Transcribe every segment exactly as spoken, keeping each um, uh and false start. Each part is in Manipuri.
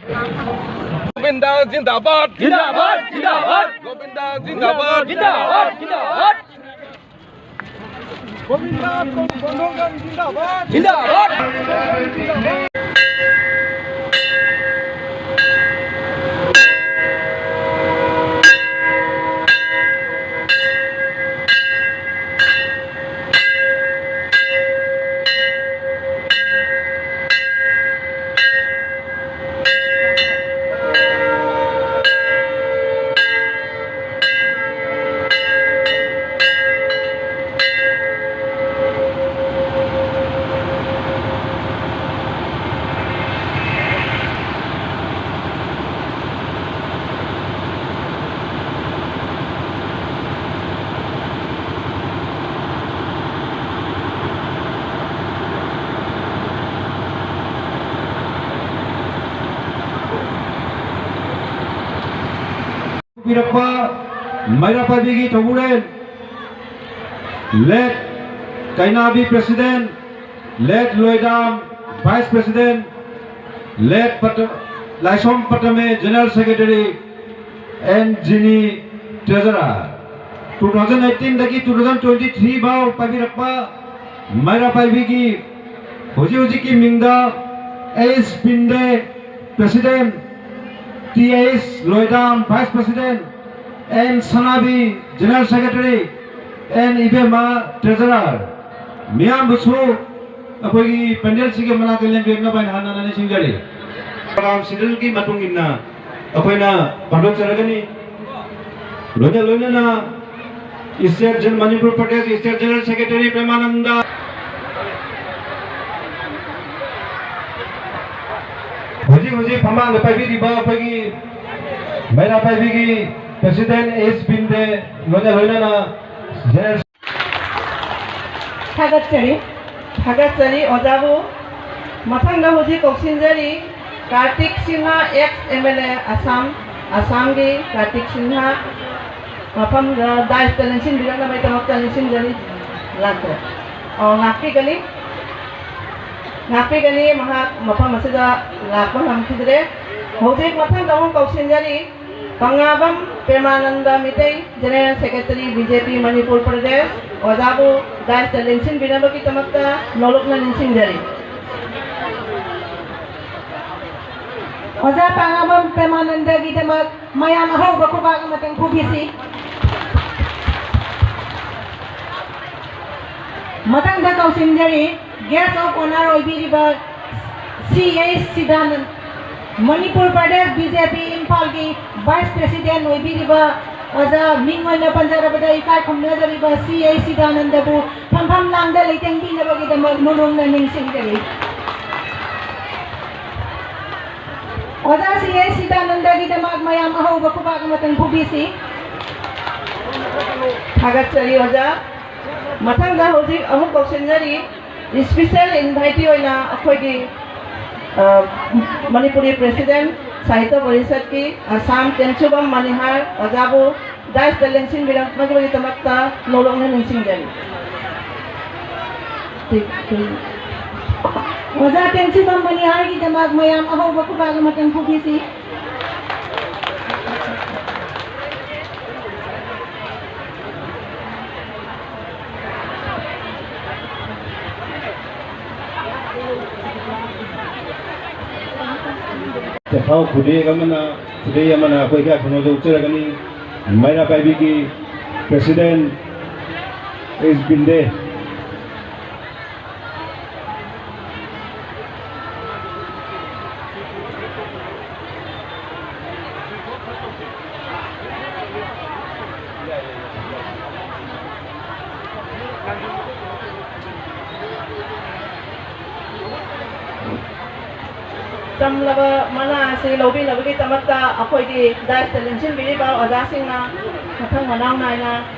गोविंदा जिंदाबाद। जिंदाबाद, जिंदाबाद। गोविंदा जिंदाबाद। जिंदाबाद, जिंदाबाद। गोविंदा बंधुगण जिंदाबाद। जिंदाबाद। ꯄꯤꯔꯛꯄ ꯃꯩꯔꯥ ꯄꯥꯏꯕꯤꯒꯤ ꯊꯧꯕꯨꯔꯦꯟ, late Keinabi president, late Loidam vice president, late ꯄꯇ-, Laisom Patame general secretary, N Jini treasurer. Two thousand ꯑꯩꯠꯇꯤꯟꯗꯒꯤ ꯇꯨ ꯊꯥꯎꯖꯟ ꯇ꯭ꯋꯦꯟꯇꯤ ꯊ꯭ꯔꯤ ꯐꯥꯎ ꯄꯥꯏꯕꯤꯔꯛꯄ ꯃꯩꯔꯥ ꯄꯥꯏꯕꯤꯒꯤ ꯍꯧꯖꯤꯛ ꯍꯧꯖꯤꯛꯀꯤ ꯃꯤꯡꯗ S Pinde president, T S Loidam vice president, N Sanabi general secretary, N Ibemma treasurer, ꯃꯤꯌꯥꯝꯕꯨꯁꯨ ꯑꯩꯈꯣꯏꯒꯤ ꯄꯦꯟꯗꯦꯜꯁꯤꯒꯤ ꯃꯅꯥꯛꯇ ꯂꯦꯡꯕꯤꯔꯛꯅꯕ ꯑꯩꯅ ꯍꯟꯅ ꯍꯟꯅ ꯅꯤꯡꯁꯤꯡꯖꯔꯤ꯫ ꯄ꯭ꯔꯣꯒ꯭ꯔꯥꯝ ꯁꯤꯗꯨꯜꯒꯤ ꯃꯇꯨꯡ ꯏꯟꯅ ꯑꯩꯈꯣꯏꯅ ꯄꯥꯡꯊꯣꯛꯆꯔꯒꯅꯤ꯫ ꯂꯣꯏꯅ ꯂꯣꯏꯅꯅ ꯏꯁꯇꯦꯠ ꯖꯦꯟ-, Manipur Pradesh state general secretary Premananda, ꯍꯧꯖꯤꯛ ꯍꯧꯖꯤꯛ ꯐꯝꯕꯥꯜꯗ ꯄꯥꯏꯕꯤꯔꯤꯕ ꯑꯩꯈꯣꯏꯒꯤ ꯃꯩꯔꯥ ꯄꯥꯏꯕꯤꯒꯤ ꯄ꯭ꯔꯦꯁꯤꯗꯦꯟ ꯑꯦꯁ ꯕꯤꯟꯗꯦ, ꯂꯣꯏꯅ ꯂꯣꯏꯅꯅ ꯖꯦꯅꯔꯦꯜ ꯊꯥꯒꯠꯆꯔꯤ, ꯊꯥꯒꯠꯆꯔꯤ ꯑꯣꯖꯥꯕꯨ꯫ ꯃꯊꯪꯗ ꯍꯧꯖꯤꯛ ꯀꯧꯁꯤꯟꯖꯔꯤ Kartik Sinha, X M L A Assam, ꯑꯁꯥꯝꯒꯤ ꯀꯥꯔꯇꯤꯛ ꯁꯤꯟꯍꯥ ꯃꯐꯝꯗ ꯗꯥꯏꯁꯇ ꯂꯦꯡꯁꯤꯟꯕꯤꯔꯛꯅꯕꯒꯤꯗꯃꯛꯇ ꯅꯤꯡꯁꯤꯡꯖꯔꯤ꯫ ꯂꯥꯛꯇ꯭ꯔꯦ꯫ ꯑꯣ, ꯉꯥꯛꯄꯤꯒꯅꯤ꯫ ꯉꯥꯛꯄꯤꯒꯅꯤ, ꯃꯍꯥꯛ ꯃꯐꯝ ꯑꯁꯤꯗ ꯂꯥꯛꯄ ꯉꯝꯈꯤꯗ꯭ꯔꯦ꯫ ꯍꯧꯖꯤꯛ ꯃꯊꯪꯗ ꯑꯃꯨꯛ ꯀꯧꯁꯤꯟꯖꯔꯤ, ꯀꯪꯂꯥꯕꯝ ꯄ꯭ꯔꯦꯃꯥꯅꯟꯗ Meitei, General Secretary, B J P, Manipur Pradesh, ꯑꯣꯖꯥꯕꯨ dais ꯇ ꯂꯦꯡꯁꯤꯟꯕꯤꯅꯕꯒꯤꯗꯃꯛꯇ ꯅꯣꯂꯨꯛꯅ ꯅꯤꯡꯁꯤꯡꯖꯔꯤ꯫ ꯑꯣꯖꯥ ꯄꯥꯉꯥꯕꯝ ꯄ꯭ꯔꯦꯃꯥꯅꯟꯗꯒꯤꯗꯃꯛ ꯃꯌꯥꯝ ꯑꯍꯧꯕ ꯈꯨꯕꯥꯛ ꯑꯃꯇꯪ ꯈꯨꯕꯤꯁꯤ꯫ ꯃꯊꯪꯗ ꯀꯧꯁꯤꯟꯖꯔꯤ, Guest of Honour ꯑꯣꯏꯕꯤꯔꯤꯕ C H ꯁꯤꯗꯥꯅꯟ, Manipur Pradesh B J P ꯏꯝꯐꯥꯜꯒꯤ Vice President ꯑꯣꯏꯕꯤꯔꯤꯕ ꯑꯣꯖꯥ, ꯃꯤꯡ ꯑꯣꯏꯅ ꯄꯟꯖꯔꯕꯗ ꯏꯀꯥꯏ ꯈꯨꯝꯅꯖꯔꯤꯕ C H ꯁꯤꯗꯥꯅꯟꯗꯕꯨ ꯐꯝꯐꯝ ꯂꯥꯡꯗ ꯂꯩꯇꯦꯡꯕꯤꯅꯕꯒꯤꯗꯃꯛ ꯅꯣꯂꯨꯛꯅ ꯅꯤꯡꯁꯤꯡꯖꯔꯤ꯫ ꯑꯣꯖꯥ C H ꯁꯤꯗꯥꯅꯟꯗꯒꯤꯗꯃꯛ ꯃꯌꯥꯝ ꯑꯍꯧꯕ ꯈꯨꯕꯥꯛ ꯑꯃꯇꯪ ꯈꯨꯕꯤꯁꯤ꯫ ꯊꯥꯒꯠꯆꯔꯤ ꯑꯣꯖꯥ꯫ ꯃꯊꯪꯗ ꯍꯧꯖꯤꯛ ꯑꯃꯨꯛ ꯀꯧꯁꯤꯟꯖꯔꯤ, special invitee ꯑꯣꯏꯅ ꯑꯩꯈꯣꯏꯒꯤ, ꯑ, ꯃꯅꯤꯄꯨꯔꯤ President ꯁꯥꯍꯤꯇ꯭ꯌ ꯄꯔꯤꯁꯠꯀꯤ ꯑꯁꯥꯝ ꯇꯦꯟꯁꯨꯕꯝ ꯃꯅꯤꯍꯥꯔ ꯑꯣꯖꯥꯕꯨ dais ꯇ ꯂꯦꯡꯁꯤꯟꯕꯤꯔꯛꯅꯕꯒꯤꯗꯃꯛꯇ ꯅꯣꯂꯨꯛꯅ ꯅꯤꯡꯁꯤꯡꯖꯔꯤ꯫ ꯑꯣꯖꯥ ꯇꯦꯟꯁꯨꯕꯝ ꯃꯅꯤꯍꯥꯔꯒꯤꯗꯃꯛ ꯃꯌꯥꯝ ꯑꯍꯧꯕ ꯈꯨꯕꯥꯛ ꯑꯃꯇꯪ ꯈꯨꯕꯤꯁꯤ꯫ ꯆꯦꯐꯥꯎ ꯈꯨꯗꯦꯛ ꯑꯃꯅ, ꯈꯨꯗꯩ ꯑꯃꯅ ꯑꯩꯈꯣꯏ ꯏꯀꯥꯏ ꯈꯨꯝꯅꯕꯗ ꯎꯠꯆꯔꯒꯅꯤ꯫ ꯃꯩꯔꯥ ꯄꯥꯏꯕꯤꯒꯤ President H ꯕꯤꯟꯗꯦ꯫ ꯆꯝꯂꯕ ꯃꯅꯥ ꯑꯁꯤ ꯂꯧꯕꯤꯅꯕꯒꯤꯗꯃꯛꯇ ꯑꯩꯈꯣꯏꯒꯤ dais ꯇ ꯂꯦꯡꯁꯤꯟꯕꯤꯔꯤꯕ ꯑꯣꯖꯥꯁꯤꯡꯅ ꯃꯊꯪ ꯃꯅꯥꯎ ꯅꯥꯏꯅ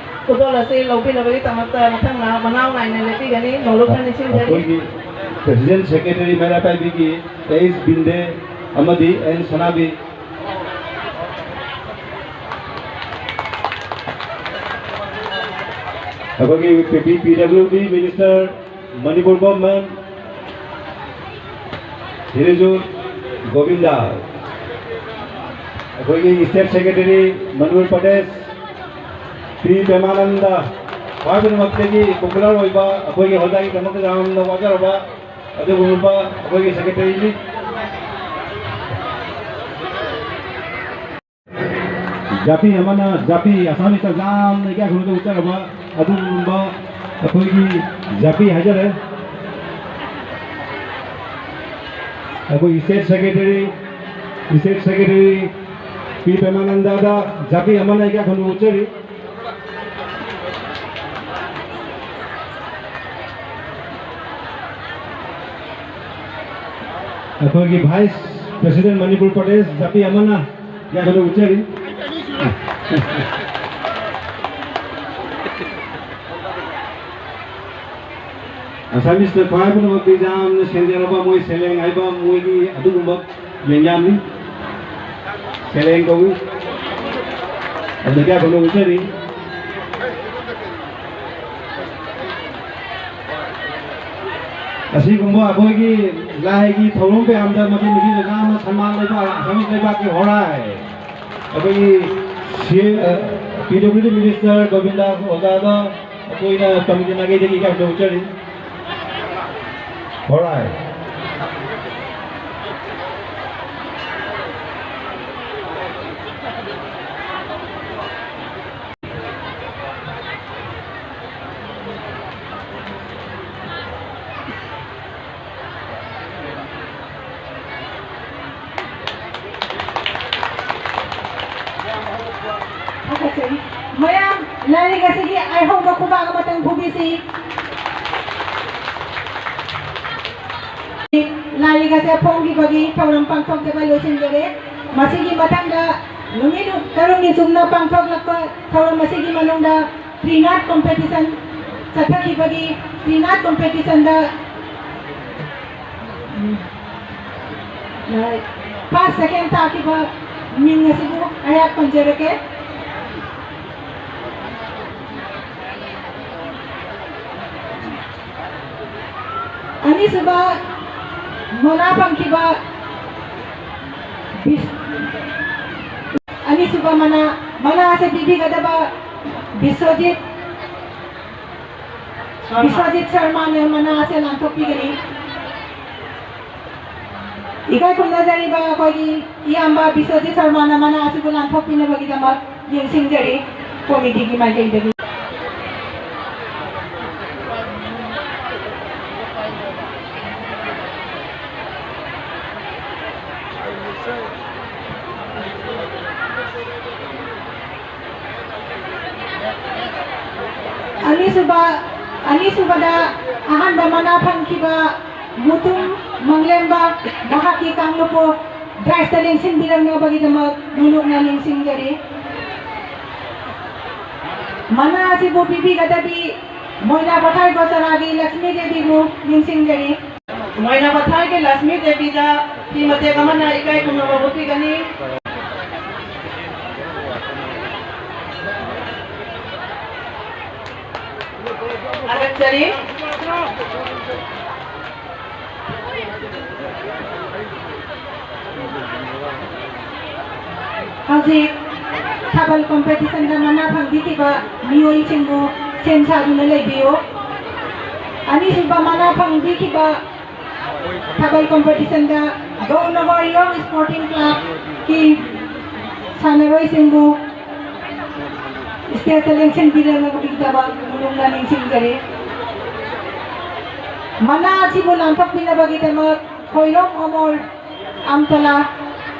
ꯈꯨꯗꯣꯜ ꯑꯁꯤ ꯂꯧꯕꯤꯅꯕꯒꯤꯗꯃꯛꯇ ꯃꯊꯪ ꯃꯅꯥꯎ ꯅꯥꯏꯅ ꯂꯦꯞꯄꯤꯒꯅꯤ꯫ ꯅꯣꯂꯨꯛꯅ ꯅꯤꯡꯁꯤꯡꯖꯔꯤ꯫ ꯑꯩꯈꯣꯏꯒꯤ President Secretary ꯃꯩꯔꯥ ꯄꯥꯏꯕꯤꯒꯤ H ꯕꯤꯟꯗꯦ ꯑꯃꯗꯤ N ꯁꯅꯥꯕꯤ꯫ ꯑꯩꯈꯣꯏꯒꯤ P W D Minister, Manipur Government, ꯁꯤꯔꯤꯖꯨ Govinda. ꯑꯩꯈꯣꯏꯒꯤ state secretary ꯃꯅꯤꯄꯨꯔ ꯄ꯭ꯔꯗꯦꯁ ꯄꯤ ꯄ꯭ꯔꯦꯃꯥꯅꯟꯗ, ꯈ꯭ꯋꯥꯏ ꯈꯨꯗꯤꯡꯃꯛꯇꯒꯤ popular ꯑꯣꯏꯕ, ꯑꯩꯈꯣꯏꯒꯤ ꯍꯣꯗꯥꯒꯤꯗꯃꯛꯇ ꯌꯥꯝꯅ ꯋꯥꯖꯔꯕ ꯑꯗꯨꯒꯨꯝꯂꯕ ꯑꯩꯈꯣꯏꯒꯤ secretaryꯅꯤ꯫ ꯖꯥꯇꯤ ꯑꯃꯅ ꯖꯥꯇꯤ ꯑꯁꯥꯃꯤꯁꯇ ꯌꯥꯝꯅ ꯏꯀꯥꯏ ꯈꯨꯝꯅꯗ ꯎꯠꯆꯔꯕ ꯑꯗꯨꯒꯨꯝꯕ ꯑꯩꯈꯣꯏꯒꯤ ꯖꯥꯇꯤ ꯍꯥꯏꯖꯔꯦ꯫ ꯑꯩꯈꯣꯏ state secretary, state secretary ꯄꯤ ꯄ꯭ꯔꯦꯃꯥꯅꯟꯗꯗ ꯖꯥꯇꯤ ꯑꯃꯅ ꯏꯀꯥꯏ ꯈꯨꯝꯅꯕ ꯎꯠꯆꯔꯤ꯫ ꯑꯩꯈꯣꯏꯒꯤ vice president ꯃꯅꯤꯄꯨꯔ ꯄ꯭ꯔꯗꯦꯁ ꯖꯥꯇꯤ ꯑꯃꯅ ꯌꯥꯝꯅ ꯎꯠꯆꯔꯤ꯫ ꯑꯁꯥꯃꯤꯁꯇ ꯈ꯭ꯋꯥꯏ ꯄꯨꯝꯅꯃꯛꯇꯤ ꯌꯥꯝꯅ ꯁꯦꯡꯖꯔꯕ ꯃꯣꯏ ꯁꯦꯂꯦꯡ ꯍꯥꯏꯕ ꯃꯣꯏꯒꯤ ꯑꯗꯨꯒꯨꯝꯕ ꯂꯦꯡꯌꯥꯟꯅꯤ꯫ ꯁꯦꯂꯦꯡ ꯀꯧꯏ꯫ ꯑꯗꯨꯗ ꯀꯌꯥ ꯐꯪꯕ ꯎꯠꯆꯔꯤ꯫ ꯑꯁꯤꯒꯨꯝꯕ ꯑꯩꯈꯣꯏꯒꯤ ꯂꯥꯏꯒꯤ ꯊꯧꯔꯝ ꯀꯌꯥꯝꯗ ꯃꯆꯤꯟ ꯃꯆꯤꯟ ꯂꯩꯅꯥ ꯑꯃ ꯁꯟꯃꯥꯟ ꯂꯩꯕ ꯑꯁꯥꯃꯤꯁ ꯂꯩꯕꯥꯛꯀꯤ ꯍꯣꯔꯥꯏ꯫ ꯑꯩꯈꯣꯏꯒꯤ ꯁꯤ-, ꯑ, P W D minister ꯒꯣꯕꯤꯟꯗꯥꯁ ꯑꯣꯖꯥꯗ ꯑꯩꯈꯣꯏꯅ ꯀꯃꯤꯇꯤ ꯃꯥꯏꯀꯩꯗꯒꯤ ꯏꯀꯥꯏ ꯈꯨꯝꯅꯕ ꯎꯠꯆꯔꯤ꯫ ꯍꯣꯔꯥꯏ꯫ ꯊꯥꯒꯠꯆꯔꯤ꯫ ꯃꯌꯥꯝ, ꯂꯥꯏꯔꯤꯛ ꯑꯁꯤꯒꯤ ꯑꯍꯧꯕ ꯈꯨꯕꯥꯛ ꯑꯃꯇꯪ ꯈꯨꯕꯤꯁꯤ꯫ ꯂꯥꯏꯔꯤꯛ ꯑꯁꯦ ꯐꯣꯡꯈꯤꯕꯒꯤ ꯊꯧꯔꯝ ꯄꯥꯡꯊꯣꯛꯆꯕ ꯂꯣꯏꯁꯤꯟꯖꯔꯦ꯫ ꯃꯁꯤꯒꯤ ꯃꯊꯪꯗ ꯅꯨꯃꯤꯠ ꯇꯔꯨꯛꯅꯤ ꯆꯨꯞꯅ ꯄꯥꯡꯊꯣꯛꯂꯛꯄ ꯊꯧꯔꯝ ꯑꯁꯤꯒꯤ ꯃꯅꯨꯡꯗ tree knot competition ꯆꯠꯊꯈꯤꯕꯒꯤ tree knot competitionꯗ first, second ꯇꯥꯈꯤꯕ ꯃꯤꯡ ꯑꯁꯤꯕꯨ ꯑꯩꯍꯥꯛ ꯄꯟꯖꯔꯛꯀꯦ꯫ ꯑꯅꯤꯁꯨꯕ ꯃꯅꯥ ꯐꯪꯈꯤꯕ ꯕꯤꯁ-, ꯑꯅꯤꯁꯨꯕ ꯃꯅꯥ, ꯃꯅꯥ ꯑꯁꯦ ꯄꯤꯕꯤꯒꯗꯕ ꯕꯤꯁ꯭ꯋꯖꯤꯠ, ꯕꯤꯁ꯭ꯋꯖꯤꯠ ꯁꯔꯃꯅ ꯃꯅꯥ ꯑꯁꯦ ꯂꯥꯟꯊꯣꯛꯄꯤꯒꯅꯤ꯫ ꯏꯀꯥꯏ ꯈꯨꯝꯅꯖꯔꯤꯕ ꯑꯩꯈꯣꯏꯒꯤ ꯏꯌꯥꯝꯕ ꯕꯤꯁ꯭ꯋꯖꯤꯠ ꯁꯔꯃꯅ ꯃꯅꯥ ꯑꯁꯤꯕꯨ ꯂꯥꯟꯊꯣꯛꯄꯤꯅꯕꯒꯤꯗꯃꯛ ꯅꯤꯡꯁꯤꯡꯖꯔꯤ ꯀꯣꯃꯤꯇꯤꯒꯤ ꯃꯥꯏꯀꯩꯗꯒꯤ꯫ ꯑꯅꯤꯁꯨꯕ, ꯑꯅꯤꯁꯨꯕꯗ ꯑꯍꯥꯟꯕ ꯃꯅꯥ ꯐꯪꯈꯤꯕ ꯃꯨꯇꯨꯝ ꯃꯪꯂꯦꯝꯕ, ꯃꯍꯥꯛꯀꯤ ꯀꯥꯡꯂꯨꯞꯄꯨ ꯗꯥꯏꯁꯇ ꯂꯦꯡꯁꯤꯟꯕꯤꯔꯛꯅꯕꯒꯤꯗꯃꯛ ꯅꯣꯂꯨꯛꯅ ꯅꯤꯡꯁꯤꯡꯖꯔꯤ꯫ ꯃꯅꯥ ꯑꯁꯤꯕꯨ ꯄꯤꯕꯤꯒꯗꯕꯤ ꯃꯣꯏꯅꯥ ꯄꯊꯥꯏ ꯒꯣꯆꯔꯥꯒꯤ ꯂꯛꯁꯃꯤ ꯗꯦꯕꯤꯕꯨ ꯅꯤꯡꯁꯤꯡꯖꯔꯤ꯫ ꯃꯣꯏꯅꯥ ꯄꯊꯥꯏꯒꯤ ꯂꯛꯁꯃꯤ ꯗꯦꯕꯤꯗ ꯐꯤ ꯃꯇꯦꯛ ꯑꯃꯅ ꯏꯀꯥꯏ ꯈꯨꯝꯅꯕ ꯎꯠꯄꯤꯒꯅꯤ꯫ ꯊꯥꯒꯠꯆꯔꯤ꯫ ꯍꯧꯖꯤꯛ ꯊꯥꯕꯜ ꯀꯣꯝꯄꯤꯇꯤꯁꯟꯗ ꯃꯅꯥ ꯐꯪꯕꯤꯈꯤꯕ ꯃꯤꯑꯣꯏꯁꯤꯡꯕꯨ ꯁꯦꯝ ꯁꯥꯗꯨꯅ ꯂꯩꯕꯤꯌꯨ꯫ ꯑꯅꯤꯁꯨꯕ ꯃꯅꯥ ꯐꯪꯕꯤꯈꯤꯕ ꯊꯥꯕꯜ ꯀꯣꯝꯄꯤꯇꯤꯁꯟꯗ ꯒꯧꯅꯒꯔ ꯌꯣꯡ ꯁ꯭ꯄꯣꯔꯇꯤꯡ ꯀ꯭ꯂꯕꯀꯤ ꯁꯥꯟꯅꯔꯣꯏꯁꯤꯡꯕꯨ ꯁ꯭ꯇꯦꯖꯇ ꯂꯦꯡꯁꯤꯟꯕꯤꯔꯛꯅꯕꯒꯤꯗꯃꯛ ꯅꯣꯂꯨꯛꯅ ꯅꯤꯡꯁꯤꯡꯖꯔꯤ꯫ ꯃꯅꯥ ꯑꯁꯤꯕꯨ ꯂꯥꯟꯊꯣꯛꯄꯤꯅꯕꯒꯤꯗꯃꯛ ꯈꯣꯏꯔꯣꯝ ꯑꯃꯣꯔ ꯑꯝꯇꯂꯥ,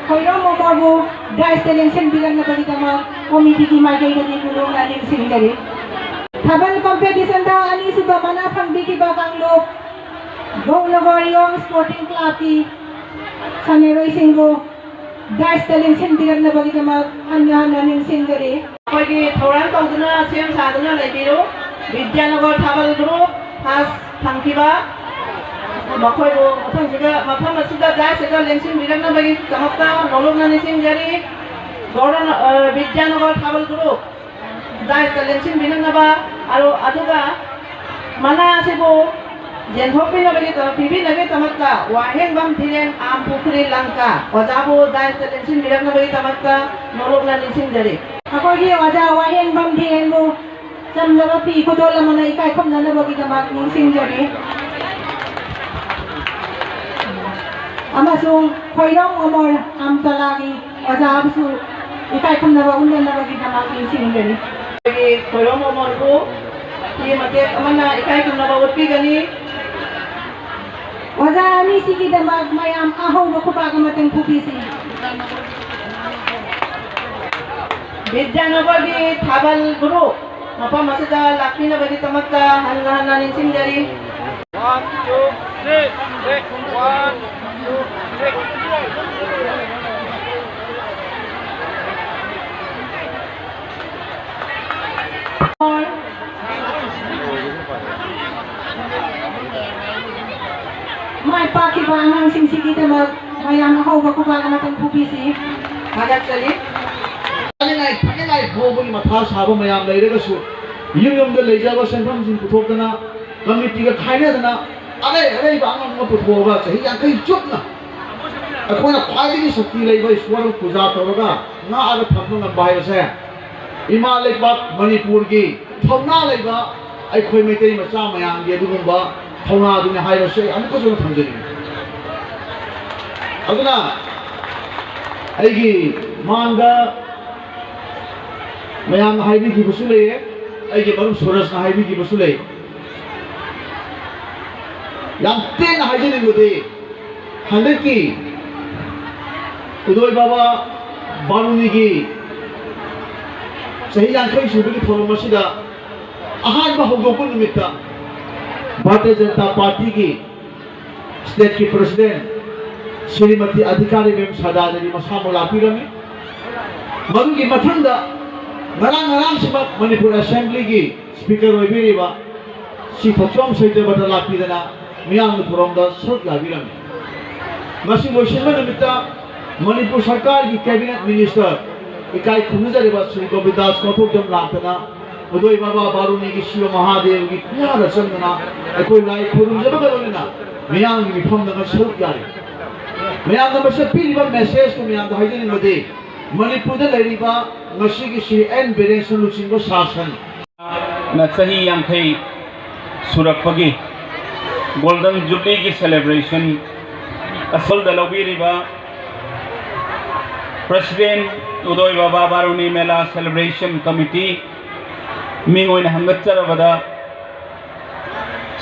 ꯈꯣꯏꯔꯣꯝ ꯑꯃꯣꯔꯕꯨ ꯗꯥꯏꯁꯇ ꯂꯦꯡꯁꯤꯟꯕꯤꯔꯛꯅꯕꯒꯤꯗꯃꯛ ꯀꯣꯃꯤꯇꯤꯒꯤ ꯃꯥꯏꯀꯩꯗꯒꯤ ꯅꯣꯂꯨꯛꯅ ꯅꯤꯡꯁꯤꯡꯖꯔꯤ꯫ ꯊꯥꯕꯜ ꯀꯣꯝꯄꯤꯇꯤꯁꯟꯗ ꯑꯅꯤꯁꯨꯕ ꯃꯅꯥ ꯐꯪꯕꯤꯈꯤꯕ ꯀꯥꯡꯂꯨꯞ ꯒꯧꯅꯒꯔ ꯌꯣꯡ ꯁ꯭ꯄꯣꯔꯇꯤꯡ ꯀ꯭ꯂꯕꯀꯤ ꯁꯥꯟꯅꯔꯣꯏꯁꯤꯡꯕꯨ ꯗꯥꯏꯁꯇ ꯂꯦꯡꯁꯤꯟꯕꯤꯔꯛꯅꯕꯒꯤꯗꯃꯛ ꯍꯟꯅ ꯍꯟꯅ ꯅꯤꯡꯁꯤꯡꯖꯔꯤ꯫ ꯑꯩꯈꯣꯏꯒꯤ ꯊꯧꯔꯥꯡ ꯇꯧꯗꯨꯅ ꯁꯦꯝ ꯁꯥꯗꯨꯅ ꯂꯩꯕꯤꯔꯨ꯫ ꯕꯤꯗ꯭ꯌꯥꯅꯒꯔ ꯊꯥꯕꯜ ꯒ꯭ꯔꯨꯞ ꯐꯥꯔꯁ ꯐꯪꯈꯤꯕ ꯃꯈꯣꯏꯕꯨ ꯃꯊꯪꯁꯤꯗ ꯃꯐꯝ ꯑꯁꯤꯗ ꯗꯥꯏꯁ ꯑꯁꯤꯗ ꯂꯦꯡꯁꯤꯟꯕꯤꯔꯛꯅꯕꯒꯤꯗꯃꯛꯇ ꯅꯣꯂꯨꯛꯅ ꯅꯤꯡꯁꯤꯡꯖꯔꯤ꯫ ꯒꯧꯔ-, ꯑ, ꯕꯤꯗ꯭ꯌꯥꯅꯒꯔ ꯊꯥꯕꯜ ꯒ꯭ꯔꯨꯞ ꯗꯥꯏꯁꯇ ꯂꯦꯡꯁꯤꯟꯕꯤꯔꯛꯅꯕ, ꯑꯔꯣ-, ꯑꯗꯨꯒ ꯃꯅꯥ ꯑꯁꯤꯕꯨ ꯌꯦꯟꯊꯣꯛꯄꯤꯅꯕꯒꯤ ꯄꯤꯕꯤꯅꯕꯒꯤꯗꯃꯛꯇ ꯋꯥꯍꯦꯡꯕꯝ ꯙꯤꯔꯦꯟ ꯑꯥꯝ ꯄꯨꯈ꯭ꯔꯤ ꯂꯪꯀꯥ ꯑꯣꯖꯥꯕꯨ ꯗꯥꯏꯁꯇ ꯂꯦꯡꯁꯤꯟꯕꯤꯔꯛꯅꯕꯒꯤꯗꯃꯛꯇ ꯅꯣꯂꯨꯛꯅ ꯅꯤꯡꯁꯤꯡꯖꯔꯤ꯫ ꯑꯩꯈꯣꯏꯒꯤ ꯑꯣꯖꯥ ꯋꯥꯍꯦꯡꯕꯝ ꯙꯤꯔꯦꯟꯕꯨ ꯆꯝꯂꯕ ꯐꯤ ꯈꯨꯗꯣꯜ ꯑꯃꯅ ꯏꯀꯥꯏ ꯈꯨꯝꯅꯅꯕꯒꯤꯗꯃꯛ ꯅꯤꯡꯁꯤꯡꯖꯔꯤ꯫ ꯑꯃꯁꯨꯡ ꯈꯣꯏꯔꯣꯝ ꯑꯃꯣꯔ ꯑꯝꯇꯂꯥꯒꯤ ꯑꯣꯖꯥꯕꯨꯁꯨ ꯏꯀꯥꯏ ꯈꯨꯝꯅꯕ ꯎꯠꯅꯅꯕꯒꯤꯗꯃꯛ ꯅꯤꯡꯁꯤꯡꯖꯔꯤ꯫ ꯑꯩꯈꯣꯏꯒꯤ ꯈꯣꯏꯔꯣꯝ ꯑꯃꯣꯔꯕꯨ ꯐꯤ ꯃꯇꯦꯛ ꯑꯃꯅ ꯏꯀꯥꯏ ꯈꯨꯝꯅꯕ ꯎꯠꯄꯤꯒꯅꯤ꯫ ꯑꯣꯖꯥ ꯑꯅꯤꯁꯤꯒꯤꯗꯃꯛ ꯃꯌꯥꯝ ꯑꯍꯧꯕ ꯈꯨꯄꯥꯛ ꯑꯃꯇꯪ ꯈꯨꯕꯤꯁꯤ꯫ ꯕꯤꯗ꯭ꯌꯥꯅꯒꯔꯒꯤ ꯊꯥꯕꯜ ꯒꯨꯔꯨ ꯃꯐꯝ ꯑꯁꯤꯗ ꯂꯥꯛꯄꯤꯅꯕꯒꯤꯗꯃꯛꯇ ꯍꯟꯅ ꯍꯟꯅ ꯅꯤꯡꯁꯤꯡꯖꯔꯤ꯫ One, two, three, three, one, two, three. ꯃꯥꯏ ꯄꯥꯛꯈꯤꯕ ꯑꯉꯥꯡꯁꯤꯡꯁꯤꯒꯤꯗꯃꯛ ꯃꯌꯥꯝ ꯑꯍꯧꯕ ꯈꯨꯕꯥꯛ ꯑꯃꯇꯪ ꯈꯨꯕꯤꯁꯤ꯫ ꯊꯥꯒꯠꯆꯔꯤ꯫ ꯆꯥꯅꯤꯡꯉꯥꯏ ꯊꯛꯅꯤꯡꯉꯥꯏ ꯐꯥꯎꯕꯒꯤ ꯃꯊꯥ ꯁꯥꯕ ꯃꯌꯥꯝ ꯂꯩꯔꯒꯁꯨ, ꯌꯨꯝ ꯌꯨꯝꯗ ꯂꯩꯖꯕ ꯁꯦꯟꯐꯝꯁꯤꯡ ꯄꯨꯊꯣꯛꯇꯅ, ꯀꯃꯤꯇꯤꯒ ꯈꯥꯏꯅꯗꯅ, ꯑꯔꯩ ꯑꯔꯩꯕ ꯑꯉꯝ ꯑꯃ ꯄꯨꯊꯣꯛꯑꯒ ꯆꯍꯤ ꯌꯥꯡꯈꯩ ꯆꯨꯞꯅ ꯑꯩꯈꯣꯏꯅ ꯈ꯭ꯋꯥꯏꯗꯒꯤ ꯁꯛꯇꯤ ꯂꯩꯕ ꯏꯁ꯭ꯋꯔꯕꯨ ꯄꯨꯖꯥ ꯇꯧꯔꯒ ꯉꯥꯛꯑꯒ ꯊꯝꯕ ꯉꯝꯕ ꯍꯥꯏꯕꯁꯦ ꯏꯃꯥ ꯂꯩꯕꯥꯛ ꯃꯅꯤꯄꯨꯔꯒꯤ ꯊꯧꯅꯥ ꯂꯩꯕ ꯑꯩꯈꯣꯏ ꯃꯩꯇꯩ ꯃꯆꯥ ꯃꯌꯥꯝꯒꯤ ꯑꯗꯨꯒꯨꯝꯕ ꯊꯧꯅꯥꯗꯨꯅꯤ ꯍꯥꯏꯕꯁꯦ ꯑꯩ ꯑꯃꯨꯛꯀꯁꯨ ꯊꯝꯖꯅꯤꯡꯉꯤ꯫ ꯑꯗꯨꯅ ꯑꯩꯒꯤ ꯃꯥꯡꯗ ꯃꯌꯥꯝꯅ ꯍꯥꯏꯕꯤꯈꯤꯕꯁꯨ ꯂꯩꯌꯦ, ꯑꯩꯒꯤ ꯃꯔꯨꯞ ꯁꯨꯔꯖꯅ ꯍꯥꯏꯕꯤꯈꯤꯕꯁꯨ ꯂꯩ꯫ ꯌꯥꯝ ꯇꯦꯟꯅ ꯍꯥꯏꯖꯅꯤꯡꯕꯗꯤ, ꯍꯟꯗꯛꯀꯤ ꯎꯗꯣꯏ ꯕꯥꯕꯥ ꯕꯥꯔꯨꯅꯤꯒꯤ ꯆꯍꯤ ꯌꯥꯡꯈꯩ ꯁꯨꯕꯒꯤ ꯊꯧꯔꯝ ꯑꯁꯤꯗ ꯑꯍꯥꯟꯕ ꯍꯧꯗꯣꯛꯄ ꯅꯨꯃꯤꯠꯇ ꯚꯥꯔꯇꯤꯌ ꯖꯅꯇꯥ ꯄꯥꯔꯇꯤꯒꯤ ꯁ꯭ꯇꯦꯠꯀꯤ ꯄ꯭ꯔꯁꯤꯗꯦꯟ ꯁ꯭ꯔꯤꯃꯇꯤ ꯑꯙꯤꯀꯥꯔꯤ ꯃꯦꯝ ꯁꯗꯥ ꯗꯦꯕꯤ ꯃꯁꯥꯃꯛ ꯂꯥꯛꯄꯤꯔꯝꯃꯤ꯫ ꯃꯗꯨꯒꯤ ꯃꯊꯪꯗ ꯉꯔꯥꯡ ꯉꯔꯥꯡꯁꯤꯃꯛ ꯃꯅꯤꯄꯨꯔ ꯑꯦꯁꯦꯝꯕ꯭ꯂꯤꯒꯤ ꯁ꯭ꯄꯤꯀꯔ ꯑꯣꯏꯕꯤꯔꯤꯕ ꯁꯤ ꯊꯣꯛꯆꯣꯝ ꯁꯩꯇꯕꯇ ꯂꯥꯛꯄꯤꯗꯅ ꯃꯤꯌꯥꯝꯒꯤ ꯊꯧꯔꯝꯗ ꯁꯔꯨꯛ ꯌꯥꯕꯤꯔꯝꯃꯤ꯫ ꯃꯁꯤ ꯂꯣꯏꯁꯤꯟꯕ ꯅꯨꯃꯤꯠꯇ ꯃꯅꯤꯄꯨꯔ ꯁꯔꯀꯥꯔꯒꯤ ꯀꯦꯕꯤꯅꯦꯠ ꯃꯤꯅꯤꯁꯇꯔ ꯏꯀꯥꯏ ꯈꯨꯝꯅꯖꯔꯤꯕ ꯁ꯭ꯔꯤ ꯒꯣꯕꯤꯟꯗꯥꯁ ꯀꯣꯊꯣꯛꯖꯝ ꯂꯥꯛꯇꯅ ꯃꯗꯣꯏ ꯕꯕꯥ ꯕꯥꯔꯨꯅꯤꯒꯤ ꯁꯤꯕ ꯃꯍꯥꯗꯦꯕꯒꯤ ꯈꯨꯌꯥꯗ ꯆꯪꯗꯅ ꯑꯩꯈꯣꯏ ꯂꯥꯏ ꯈꯨꯔꯨꯝꯖꯕꯒ ꯂꯣꯏꯅꯅ ꯃꯤꯌꯥꯝꯒꯤ ꯃꯤꯐꯝꯗ ꯁꯔꯨꯛ ꯌꯥꯔꯤ꯫ ꯃꯌꯥꯝꯗ ꯃꯁꯤ ꯄꯤꯔꯤꯕ ꯃꯦꯁꯦꯖꯇꯨ ꯃꯌꯥꯝꯗ ꯍꯥꯏꯖꯅꯤꯡꯕꯗꯤ, ꯃꯅꯤꯄꯨꯔꯗ ꯂꯩꯔꯤꯕ ꯉꯁꯤꯒꯤ ꯁꯤ ꯑꯦꯟ ꯕꯤꯔꯦꯟꯁꯤꯅ ꯂꯨꯆꯤꯡꯕ ꯁꯥꯁꯟ, ꯅ ꯆꯍꯤ ꯌꯥꯡꯈꯩ ꯁꯨꯔꯛꯄꯒꯤ ꯒꯣꯜꯗꯟ ꯖꯨꯕ꯭ꯂꯤꯒꯤ ꯁꯦꯂꯦꯕ꯭ꯔꯦꯁꯟ ꯑꯁꯣꯜꯗ ꯂꯧꯕꯤꯔꯤꯕ ꯄ꯭ꯔꯁꯤꯗꯦꯟ ꯎꯗꯣꯏ ꯕꯥꯕꯥ ꯕꯥꯔꯨꯅꯤ ꯃꯦꯂꯥ ꯁꯦꯂꯦꯕ꯭ꯔꯦꯁꯟ ꯀꯃꯤꯇꯤ ꯃꯤꯡ ꯑꯣꯏꯅ ꯍꯪꯒꯠꯆꯔꯕꯗ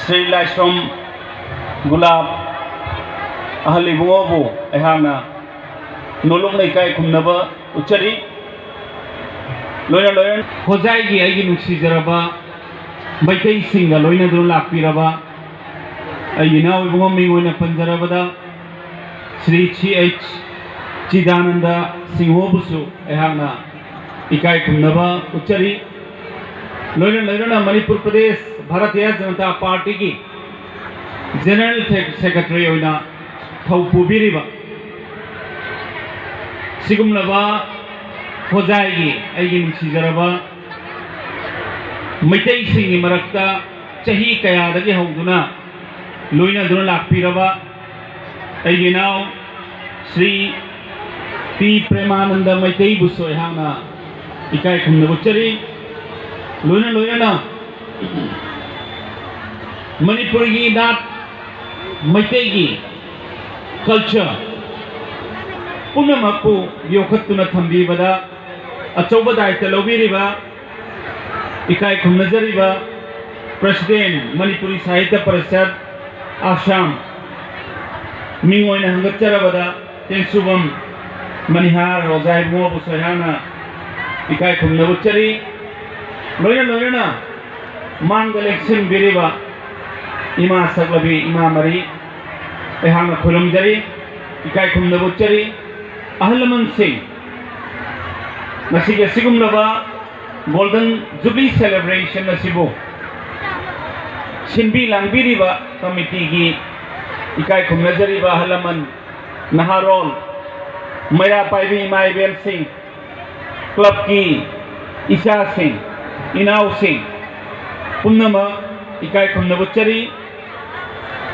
ꯁ꯭ꯔꯤ ꯂꯥꯏꯁ꯭ꯔꯝ ꯒꯨꯂꯥꯞ ꯑꯍꯜ ꯏꯕꯨꯡꯉꯣꯕꯨ ꯑꯩꯍꯥꯛꯅ ꯅꯣꯂꯨꯛꯅ ꯏꯀꯥꯏ ꯈꯨꯝꯅꯕ ꯎꯠꯆꯔꯤ꯫ ꯂꯣꯏꯅ ꯂꯣꯏꯅ ꯍꯣꯖꯥꯏꯒꯤ ꯑꯩꯒꯤ ꯅꯨꯡꯁꯤꯖꯔꯕ ꯃꯩꯇꯩꯁꯤꯡꯒ ꯂꯣꯏꯅꯗꯨꯅ ꯂꯥꯛꯄꯤꯔꯕ ꯑꯩꯒꯤ ꯏꯅꯥꯎ ꯏꯕꯨꯡꯉꯣ ꯃꯤꯡ ꯑꯣꯏꯅ ꯄꯟꯖꯔꯕꯗ ꯁ꯭ꯔꯤ ꯁꯤ ꯑꯩꯆ ꯆꯤꯗꯥꯅꯟꯗ ꯁꯤꯡꯍꯕꯨꯁꯨ ꯑꯩꯍꯥꯛꯅ ꯏꯀꯥꯏ ꯈꯨꯝꯅꯕ ꯎꯠꯆꯔꯤ꯫ ꯂꯣꯏꯅ ꯂꯣꯏꯅꯅ ꯃꯅꯤꯄꯨꯔ ꯄ꯭ꯔꯗꯦꯁ ꯚꯥꯔꯇꯤꯌ ꯖꯅꯇꯥ ꯄꯥꯔꯇꯤꯒꯤ ꯖꯦꯅꯔꯦꯜ ꯁꯦꯀ꯭ꯔꯦꯇꯔꯤ ꯑꯣꯏꯅ ꯊꯧ ꯄꯨꯕꯤꯔꯤꯕ ꯁꯤꯒꯨꯝꯂꯕ ꯍꯣꯖꯥꯏꯒꯤ ꯑꯩꯒꯤ ꯅꯨꯡꯁꯤꯖꯔꯕ ꯃꯩꯇꯩꯁꯤꯡꯒꯤ ꯃꯔꯛꯇ ꯆꯍꯤ ꯀꯌꯥꯗꯒꯤ ꯍꯧꯗꯨꯅ ꯂꯣꯏꯅꯗꯨꯅ ꯂꯥꯛꯄꯤꯔꯕ ꯑꯩꯒꯤ ꯏꯅꯥꯎ ꯁ꯭ꯔꯤ ꯄꯤ ꯄ꯭ꯔꯦꯃꯥꯅꯟꯗ ꯃꯩꯇꯩꯕꯨꯁꯨ ꯑꯩꯍꯥꯛꯅ ꯏꯀꯥꯏ ꯈꯨꯝꯅꯕ ꯎꯠꯆꯔꯤ꯫ ꯂꯣꯏꯅ ꯂꯣꯏꯅꯅ ꯃꯅꯤꯄꯨꯔꯒꯤ ꯅꯥꯠ, ꯃꯩꯇꯩꯒꯤ ꯀꯜꯆꯔ ꯄꯨꯝꯅꯃꯛꯄꯨ ꯌꯣꯛꯈꯠꯇꯨꯅ ꯊꯝꯕꯤꯕꯗ ꯑꯆꯧꯕ ꯗꯥꯏꯇ ꯂꯧꯕꯤꯔꯤꯕ ꯏꯀꯥꯏ ꯈꯨꯝꯅꯖꯔꯤꯕ ꯄ꯭ꯔꯁꯤꯗꯦꯟ ꯃꯅꯤꯄꯨꯔꯤ ꯁꯥꯍꯤꯇ꯭ꯌ ꯄꯔꯤꯁꯠ ꯑꯁꯥꯝ ꯃꯤꯡ ꯑꯣꯏꯅ ꯍꯪꯒꯠꯆꯔꯕꯗ ꯇꯦꯡꯁꯨꯕꯝ ꯃꯅꯤꯍꯥꯔ ꯑꯣꯖꯥ ꯏꯕꯨꯡꯉꯣꯕꯨꯁꯨ ꯑꯩꯍꯥꯛꯅ ꯏꯀꯥꯏ ꯈꯨꯝꯅꯕ ꯎꯠꯆꯔꯤ꯫ ꯂꯣꯏꯅ ꯂꯣꯏꯅꯅ ꯃꯥꯡꯗ ꯂꯦꯡꯁꯤꯟꯕꯤꯔꯤꯕ ꯏꯃꯥ ꯁꯛꯂꯕꯤ ꯏꯃꯥ ꯃꯔꯤ ꯑꯩꯍꯥꯛꯅ ꯈꯨꯔꯨꯝꯖꯔꯤ, ꯏꯀꯥꯏ ꯈꯨꯝꯅꯕ ꯎꯠꯆꯔꯤ꯫ ꯑꯍꯜ ꯂꯃꯟꯁꯤꯡ, ꯉꯁꯤꯒꯤ ꯑꯁꯤꯒꯨꯝꯂꯕ ꯒꯣꯜꯗꯟ ꯖꯨꯕ꯭ꯂꯤ ꯁꯦꯂꯦꯕ꯭ꯔꯦꯁꯟ ꯑꯁꯤꯕꯨ ꯁꯤꯟꯕꯤ ꯂꯥꯡꯕꯤꯔꯤꯕ ꯀꯃꯤꯇꯤꯒꯤ ꯏꯀꯥꯏ ꯈꯨꯝꯅꯖꯔꯤꯕ ꯑꯍꯜ ꯂꯃꯟ, ꯅꯍꯥꯔꯣꯜ, ꯃꯩꯔꯥ ꯄꯥꯏꯕꯤ ꯏꯃꯥ ꯏꯕꯦꯜꯁꯤꯡ, ꯀ꯭ꯂꯕꯀꯤ ꯏꯆꯥꯁꯤꯡ, ꯏꯅꯥꯎꯁꯤꯡ ꯄꯨꯝꯅꯃꯛ ꯏꯀꯥꯏ ꯈꯨꯝꯅꯕ ꯎꯠꯆꯔꯤ꯫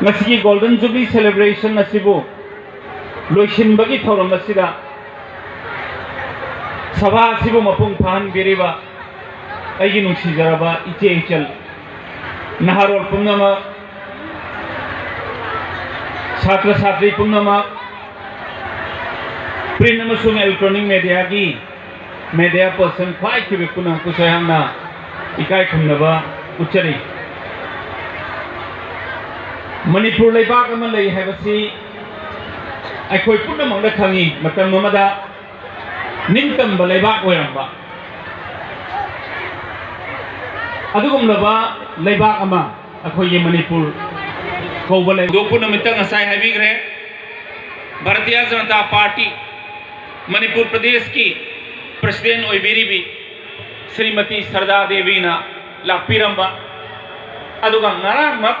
ꯉꯁꯤꯒꯤ Golden Jubilee Celebration ꯑꯁꯤꯕꯨ ꯂꯣꯏꯁꯤꯟꯕꯒꯤ ꯊꯧꯔꯝ ꯑꯁꯤꯗ ꯁꯚꯥ ꯑꯁꯤꯕꯨ ꯃꯄꯨꯡ ꯐꯥꯍꯟꯕꯤꯔꯤꯕ ꯑꯩꯒꯤ ꯅꯨꯡꯁꯤꯖꯔꯕ ꯏꯆꯦ ꯏꯆꯜ, ꯅꯍꯥꯔꯣꯜ ꯄꯨꯝꯅꯃꯛ, ꯁꯥꯇ꯭ꯔ ꯁꯥꯇ꯭ꯔꯤ ꯄꯨꯝꯅꯃꯛ, print ꯑꯃꯁꯨꯡ electronic mediaꯒꯤ media person ꯈ꯭ꯋꯥꯏ ꯊꯤꯕ ꯄꯨꯝꯅꯃꯛꯄꯨꯁꯨ ꯑꯩꯍꯥꯛꯅ ꯏꯀꯥꯏ ꯈꯨꯝꯅꯕ ꯎꯠꯆꯔꯤ꯫ ꯃꯅꯤꯄꯨꯔ ꯂꯩꯕꯥꯛ ꯑꯃ ꯂꯩ ꯍꯥꯏꯕꯁꯤ ꯑꯩꯈꯣꯏ ꯄꯨꯝꯅꯃꯛꯅ ꯈꯪꯉꯤ꯫ ꯃꯇꯝ ꯑꯃꯗ ꯅꯤꯡꯇꯝꯕ ꯂꯩꯕꯥꯛ ꯑꯣꯏꯔꯝꯕ ꯑꯗꯨꯒꯨꯝꯂꯕ ꯂꯩꯕꯥꯛ ꯑꯃ ꯑꯩꯈꯣꯏꯒꯤ ꯃꯅꯤꯄꯨꯔ ꯀꯧꯕ ꯂꯩ꯫ ꯍꯧꯗꯣꯛꯄ ꯅꯨꯃꯤꯠꯇ ꯉꯁꯥꯏ ꯍꯥꯏꯕꯤꯈ꯭ꯔꯦ, ꯚꯥꯔꯇꯤꯌ ꯖꯅꯇꯥ ꯄꯥꯔꯇꯤ ꯃꯅꯤꯄꯨꯔ ꯄ꯭ꯔꯗꯦꯁꯀꯤ president ꯑꯣꯏꯕꯤꯔꯤꯕꯤ ꯁ꯭ꯔꯤꯃꯇꯤ ꯁꯔꯗꯥ ꯗꯦꯕꯤꯅ ꯂꯥꯛꯄꯤꯔꯝꯕ, ꯑꯗꯨꯒ ꯉꯔꯥꯡꯃꯛ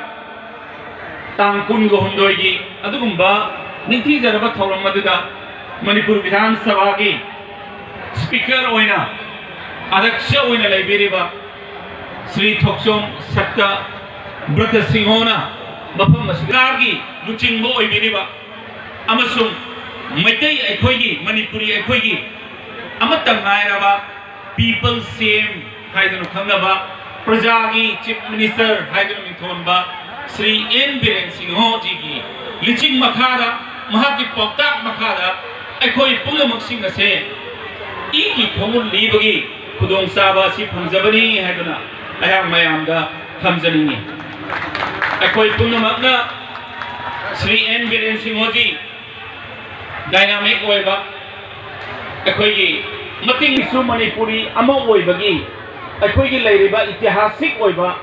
ꯇꯥꯡ ꯀꯨꯟꯒ ꯍꯨꯝꯗꯣꯏꯒꯤ ꯑꯗꯨꯒꯨꯝꯕ ꯅꯤꯡꯊꯤꯖꯔꯕ ꯊꯧꯔꯝ ꯑꯗꯨꯗ ꯃꯅꯤꯄꯨꯔ ꯕꯤꯙꯥꯟ ꯁꯚꯥꯒꯤ speaker ꯑꯣꯏꯅ, ꯑꯗ꯭ꯌꯛꯁ ꯑꯣꯏꯅ ꯂꯩꯕꯤꯔꯤꯕ ꯁ꯭ꯔꯤ ꯊꯣꯛꯆꯣꯝ ꯁꯠꯇ ꯕ꯭ꯔꯇ ꯁꯤꯡꯍꯣꯅ ꯃꯐꯝ ꯑꯁꯤꯒꯤ ꯂꯨꯆꯤꯡꯕ ꯑꯣꯏꯕꯤꯔꯤꯕ ꯑꯃꯁꯨꯡ ꯃꯩꯇꯩ ꯑꯩꯈꯣꯏꯒꯤ, ꯃꯅꯤꯄꯨꯔꯤ ꯑꯩꯈꯣꯏꯒꯤ ꯑꯃꯠꯇ ꯉꯥꯏꯔꯕ People C M ꯍꯥꯏꯗꯨꯅ ꯈꯪꯅꯕ, ꯄ꯭ꯔꯖꯥꯒꯤ Chief Minister ꯍꯥꯏꯗꯨꯅ ꯃꯤꯡꯊꯣꯟꯕ ꯁ꯭ꯔꯤ ꯑꯦꯟ ꯕꯤꯔꯦꯟ ꯁꯤꯡꯍꯣꯖꯤꯒꯤ ꯂꯨꯆꯤꯡ ꯃꯈꯥꯗ, ꯃꯍꯥꯛꯀꯤ ꯄꯥꯎꯇꯥꯛ ꯃꯈꯥꯗ ꯑꯩꯈꯣꯏ ꯄꯨꯝꯅꯃꯛꯁꯤꯡ ꯑꯁꯦ ꯏꯒꯤ ꯈꯣꯡꯒꯨꯜ ꯂꯤꯕꯒꯤ ꯈꯨꯗꯣꯡꯆꯥꯕ ꯑꯁꯤ ꯐꯪꯖꯕꯅꯤ ꯍꯥꯏꯗꯨꯅ ꯑꯩꯍꯥꯛ ꯃꯌꯥꯝꯗ ꯊꯝꯖꯅꯤꯡꯏ꯫ ꯑꯩꯈꯣꯏ ꯄꯨꯝꯅꯃꯛꯅ ꯁ꯭ꯔꯤ ꯑꯦꯟ ꯕꯤꯔꯦꯟ ꯁꯤꯡꯍꯣꯖꯤ dynamic ꯑꯣꯏꯕ, ꯑꯩꯈꯣꯏꯒꯤ ꯃꯇꯤꯡꯁꯨ ꯃꯅꯤꯄꯨꯔꯤ ꯑꯃ ꯑꯣꯏꯕꯒꯤ, ꯑꯩꯈꯣꯏꯒꯤ ꯂꯩꯔꯤꯕ ꯏꯇꯤꯍꯥꯁꯤꯛ ꯑꯣꯏꯕ